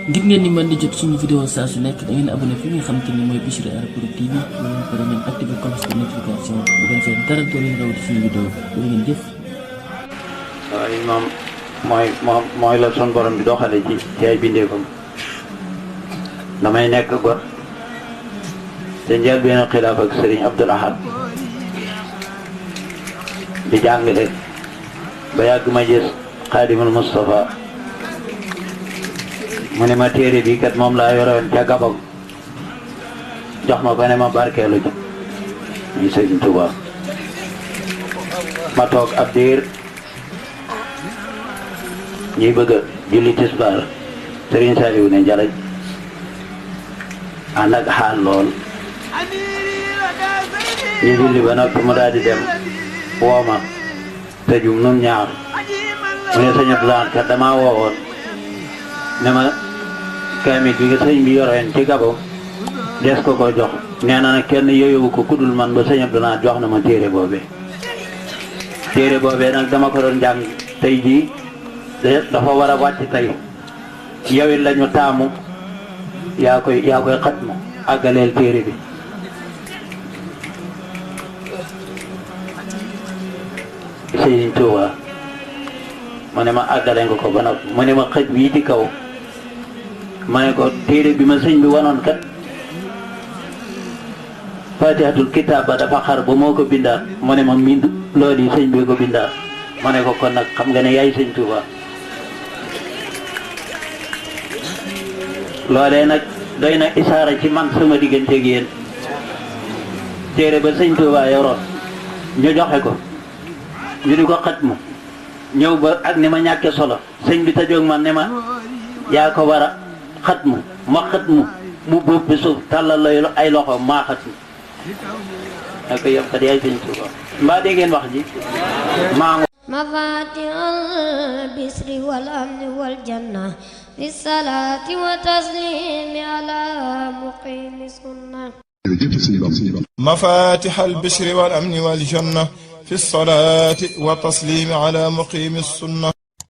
ngir ngeen ni mën di jot suñu vidéo saa su nekk da ngeen abonné fi nga xamante ni mooy Bichri Airport TV ba ngeen pare ngeen activé cloche de notification bu ngeen seen dara doo leen rawati suñu vidéo bu ngeen jëf. waaye moom mooy la son borom bi doxale ci ay bindeefam. damay nekk gor te njël benn xilaaf ak Serigne Abdoul Ahad di jàngale ba yàgg ma gis Xaadimul Mustafa mu ne ma téere bi kat moom laa yoroon ca Gabon jox ma ko ne ma barkeelu ji muy Serigne Touba ma toog ab diir ñuy bëgg a julli tisbaar Serigne Saliou ne jalaj ànd ak xaal lool ñu julli ba noppi mu daal di dem wooma tëjum nun ñaar mu ne sëñ Abdoulaye kat damaa woowoon ne ma kaamil bi nga sëñ bi yoreen ci Gabon des ko jox nee na nag kenn yooyu ko kudul man ba sëñ Abdoulaye jox na ma téere boobee nag dama ko doon jàng tey jii dafa war a wàcc tey yowit lañu taamu yaa koy xatmu àggaleel téere bi Sëriñ Tuuba mu ne ma àggale nga ko ba noppi mu ne ma xëj bii ci kaw ma ne ko téere bi ma sëñ bi wanoon kat Fatihatul kitaab ba dafa xar ba moo ko bindaat mu ne ma mind loolu yi sëñ bi ko bindaat ma ne ko kon nag xam nga ne yaay Sëñ Tuuba loolee nag doy na isaara ci man sama diggante ak yéen téere ba Sëñ Tuuba yoroon ñu joxe ko ñu di ko xatmu ñëw ba ak ni ma ñàkke solo sëñ bi tajoog man ne ma yaa ko war a xatmu ma xatmu mu bóob bi suuf tàllal la ay loxo maa xatmu ak ko yow kat yaay Sëñ Tuuba mbaa dégg ngeen wax ji maa mafatihal bisri wal amni wal janna fi salaati wa taslimi ala muqimi sunna مفاتيح البشر والأمن والجنة في الصلاة والتسليم على مقيم السنة